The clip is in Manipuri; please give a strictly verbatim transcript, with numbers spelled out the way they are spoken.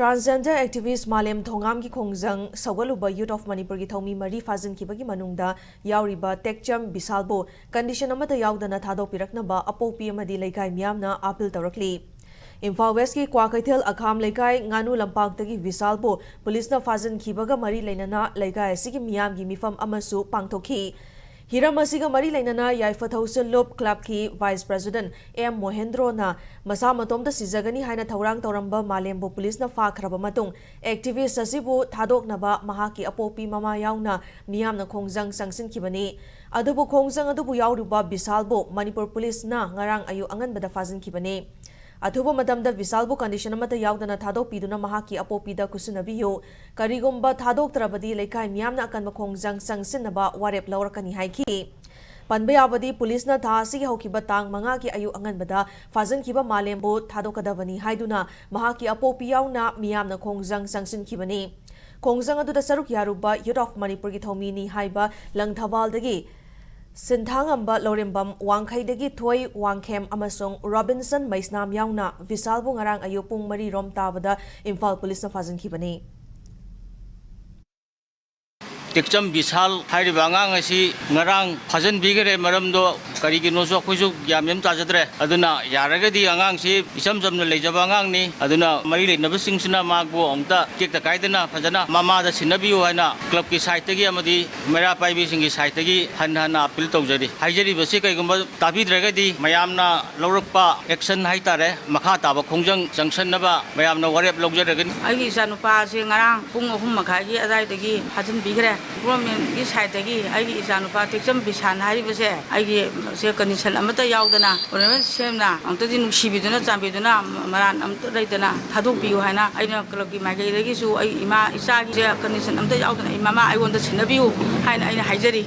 Transgender activist ꯃꯥꯂꯦꯝ ꯊꯣꯉꯥꯝꯒꯤ ꯈꯣꯡꯖꯪ ꯁꯧꯒꯠꯂꯨꯕ Youth of ꯃꯅꯤꯄꯨꯔꯒꯤ ꯊꯧꯃꯤ ꯃꯔꯤ ꯐꯥꯖꯤꯟꯈꯤꯕꯒꯤ ꯃꯅꯨꯡꯗ ꯌꯥꯎꯔꯤꯕ ꯇꯦꯛꯆꯝ ꯕꯤꯁꯥꯜꯕꯨ condition ꯑꯃꯠꯇ ꯌꯥꯎꯗꯅ ꯊꯥꯗꯣꯛꯄꯤꯔꯛꯅꯕ ꯑꯄꯣꯛꯄꯤ ꯑꯃꯗꯤ ꯂꯩꯀꯥꯏ ꯃꯤꯌꯥꯝꯅ ꯑꯥꯄꯤꯜ ꯇꯧꯔꯛꯂꯤ꯫ ꯏꯝꯐꯥꯜ ꯋꯦꯁꯀꯤ ꯀ꯭ꯋꯥꯀꯩꯊꯦꯜ ꯑꯈꯥꯝ ꯂꯩꯀꯥꯏ ꯉꯥꯅꯨ ꯂꯝꯄꯥꯛꯇꯒꯤ ꯕꯤꯁꯥꯜꯕꯨ ꯄꯨꯂꯤꯁꯅ ꯐꯥꯖꯤꯟꯈꯤꯕꯒ ꯃꯔꯤ ꯂꯩꯅꯅ ꯂꯩꯀꯥꯏ ꯑꯁꯤꯒꯤ ꯃꯤꯌꯥꯝꯒꯤ ꯃꯤꯐꯝ ꯑꯃꯁꯨ ꯄꯥꯡꯊꯣꯛꯈꯤ꯫ ꯍꯤꯔꯝ ꯑꯁꯤꯒ ꯃꯔꯤ ꯂꯩꯅꯅ ꯌꯥꯏꯐ ꯊꯧꯁꯤꯜ ꯂꯨꯞ ꯀ꯭ꯂꯕꯀꯤ vice president ꯑꯦꯝ ꯃꯣꯍꯦꯟꯗ꯭ꯔꯣꯅ ꯃꯁꯥ ꯃꯇꯣꯝꯇ ꯁꯤꯖꯒꯅꯤ ꯍꯥꯏꯅ ꯊꯧꯔꯥꯡ ꯇꯧꯔꯝꯕ ꯃꯥꯂꯦꯝꯕꯨ ꯄꯨꯂꯤꯁꯅ ꯐꯥꯈ꯭ꯔꯕ ꯃꯇꯨꯡ, activist ꯑꯁꯤꯕꯨ ꯊꯥꯗꯣꯛꯅꯕ ꯃꯍꯥꯛꯀꯤ ꯑꯄꯣꯛꯄꯤ ꯃꯃꯥ ꯌꯥꯎꯅ ꯃꯤꯌꯥꯝꯅ ꯈꯣꯡꯖꯪ ꯆꯪꯁꯤꯟꯈꯤꯕꯅꯤ꯫ ꯑꯗꯨꯕꯨ ꯈꯣꯡꯖꯪ ꯑꯗꯨꯕꯨ ꯌꯥꯎꯔꯤꯕ ꯕꯤꯁꯥꯜꯕꯨ ꯃꯅꯤꯄꯨꯔ ꯄꯨꯂꯤꯁꯅ ꯉꯔꯥꯡ ꯑꯌꯨꯛ ꯑꯉꯟꯕꯗ ꯐꯥꯖꯤꯟꯈꯤꯕꯅꯤ꯫ ꯑꯊꯨꯕ ꯃꯇꯝꯗ ꯕꯤꯁꯥꯜꯕꯨ condition ꯑꯃꯠꯇ ꯌꯥꯎꯗꯅ ꯊꯥꯗꯣꯛꯄꯤꯗꯨꯅ ꯃꯍꯥꯛꯀꯤ ꯑꯄꯣꯛꯄꯤꯗ ꯈꯨꯠꯁꯨꯅꯕꯤꯌꯨ꯫ ꯀꯔꯤꯒꯨꯝꯕ ꯊꯥꯗꯣꯛꯇ꯭ꯔꯕꯗꯤ ꯂꯩꯀꯥꯏ ꯃꯤꯌꯥꯝꯅ ꯑꯀꯟꯕ ꯈꯣꯡꯖꯪ ꯆꯪꯁꯤꯟꯅꯕ ꯋꯥꯔꯦꯞ ꯂꯧꯔꯛꯀꯅꯤ ꯍꯥꯏꯈꯤ꯫ ꯄꯟꯕ ꯌꯥꯕꯗꯤ, ꯄꯨꯂꯤꯁꯅ ꯊꯥ ꯑꯁꯤꯒꯤ ꯍꯧꯈꯤꯕ ꯇꯥꯡ ꯃꯉꯥꯒꯤ ꯑꯌꯨꯛ ꯑꯉꯟꯕꯗ ꯐꯥꯖꯤꯟꯈꯤꯕ ꯃꯥꯂꯦꯝꯕꯨ ꯊꯥꯗꯣꯛꯀꯗꯕꯅꯤ ꯍꯥꯏꯗꯨꯅ ꯃꯍꯥꯛꯀꯤ ꯑꯄꯣꯛꯄꯤ ꯌꯥꯎꯅ ꯃꯤꯌꯥꯝꯅ ꯈꯣꯡꯖꯪ ꯆꯪꯁꯤꯟꯈꯤꯕꯅꯤ꯫ ꯈꯣꯡꯖꯪ ꯑꯗꯨꯗ ꯁꯔꯨꯛ ꯌꯥꯔꯨꯕ Youth of ꯃꯅꯤꯄꯨꯔꯒꯤ ꯊꯧꯃꯤꯅꯤ ꯍꯥꯏꯕ ꯂꯪꯊꯕꯥꯜꯗꯒꯤ ꯁꯤꯟꯊꯥꯉꯝꯕ ꯂꯧꯔꯦꯝꯕꯝ, ꯋꯥꯡꯈꯩꯗꯒꯤ ꯊꯣꯏ ꯋꯥꯡꯈꯦꯝ ꯑꯃꯁꯨꯡ ꯔꯣꯕꯤꯟꯁꯟ ꯃꯩꯁꯅꯥꯝ ꯌꯥꯎꯅ ꯕꯤꯁꯥꯜꯕꯨ ꯉꯔꯥꯡ ꯑꯌꯨꯛ ꯄꯨꯡ ꯃꯔꯤ ꯔꯣꯝ ꯇꯥꯕꯗ ꯏꯝꯐꯥꯜ ꯄꯨꯂꯤꯁꯅ ꯐꯥꯖꯤꯟꯈꯤꯕꯅꯤ꯫ ꯇꯦꯛꯆꯝ ꯕꯤꯁꯥꯜ ꯍꯥꯏꯔꯤꯕ ꯑꯉꯥꯡ ꯑꯁꯤ ꯉꯔꯥꯡ ꯐꯥꯖꯤꯟꯕꯤꯈ꯭ꯔꯦ꯫ ꯃꯔꯝꯗꯣ ꯀꯔꯤꯒꯤꯅꯣꯁꯨ ꯑꯩꯈꯣꯏꯁꯨ ꯒ꯭ꯌꯥꯟ ꯃꯦꯟ ꯇꯥꯖꯗ꯭ꯔꯦ꯫ ꯑꯗꯨꯅ ꯌꯥꯔꯒꯗꯤ ꯑꯉꯥꯡꯁꯤ ꯏꯆꯝ ꯆꯝꯅ ꯂꯩꯖꯕ ꯑꯉꯥꯡꯅꯤ꯫ ꯑꯗꯨꯅ ꯃꯔꯤ ꯂꯩꯅꯕꯁꯤꯡꯁꯤꯅ ꯃꯥꯕꯨ ꯑꯃꯨꯛꯇ ꯇꯦꯛꯇ ꯀꯥꯏꯗꯅ ꯐꯖꯅ ꯃꯃꯥꯗ ꯁꯤꯟꯅꯕꯤꯌꯨ ꯍꯥꯏꯅ clubꯀꯤ sideꯇꯒꯤ ꯑꯃꯗꯤ ꯃꯩꯔꯥ ꯄꯥꯏꯕꯤꯁꯤꯡꯒꯤ sideꯇꯒꯤ ꯍꯟꯅ ꯍꯟꯅ appeal ꯇꯧꯖꯔꯤ꯫ ꯍꯥꯏꯖꯔꯤꯕꯁꯤ ꯀꯩꯒꯨꯝꯕ ꯇꯥꯕꯤꯗ꯭ꯔꯒꯗꯤ ꯃꯌꯥꯝꯅ ꯂꯧꯔꯛꯄ action ꯍꯥꯏꯇꯥꯔꯦ, ꯃꯈꯥ ꯇꯥꯕ ꯈꯣꯡꯖꯪ ꯆꯪꯁꯟꯅꯕ ꯃꯌꯥꯝꯅ ꯋꯥꯔꯦꯞ ꯂꯧꯖꯔꯒꯅꯤ꯫ ꯑꯩꯒꯤ ꯏꯆꯥꯅꯨꯄꯥꯁꯦ ꯉꯔꯥꯡ ꯄꯨꯡ ꯑꯍꯨꯝ ꯃꯈꯥꯏꯒꯤ ꯑꯗꯥꯏꯗꯒꯤ ꯐꯥꯖꯤꯟꯕꯤꯈ꯭ꯔꯦ꯫ Governmentꯀꯤ sideꯇꯒꯤ ꯑꯩꯒꯤ ꯏꯆꯥꯅꯨꯄꯥ ꯇꯦꯛꯆꯝ ꯕꯤꯁꯥꯟ ꯍꯥꯏꯔꯤꯕꯁꯦ ꯑꯩꯒꯤ ꯁꯦ condition ꯑꯃꯠꯇ ꯌꯥꯎꯗꯅ ꯑꯣꯔꯅꯃꯦꯟ ꯁꯦꯝꯅ ꯑꯃꯨꯛꯇꯗꯤ ꯅꯨꯡꯁꯤꯕꯤꯗꯨꯅ ꯆꯥꯟꯕꯤꯗꯨꯅ ꯃꯔꯥꯟ ꯑꯃꯠꯇ ꯂꯩꯇꯅ ꯊꯥꯗꯣꯛꯄꯤꯌꯨ ꯍꯥꯏꯅ ꯑꯩꯅ clubꯀꯤ ꯃꯥꯏꯀꯩꯗꯒꯤꯁꯨ ꯑꯩ ꯏꯃꯥ ꯏꯆꯥꯒꯤꯁꯦ condition ꯑꯃꯠꯇ ꯌꯥꯎꯗꯅ ꯑꯩ ꯃꯃꯥ ꯑꯩꯉꯣꯟꯗ ꯁꯤꯟꯅꯕꯤꯌꯨ ꯍꯥꯏꯅ ꯑꯩꯅ ꯍꯥꯏꯖꯔꯤ꯫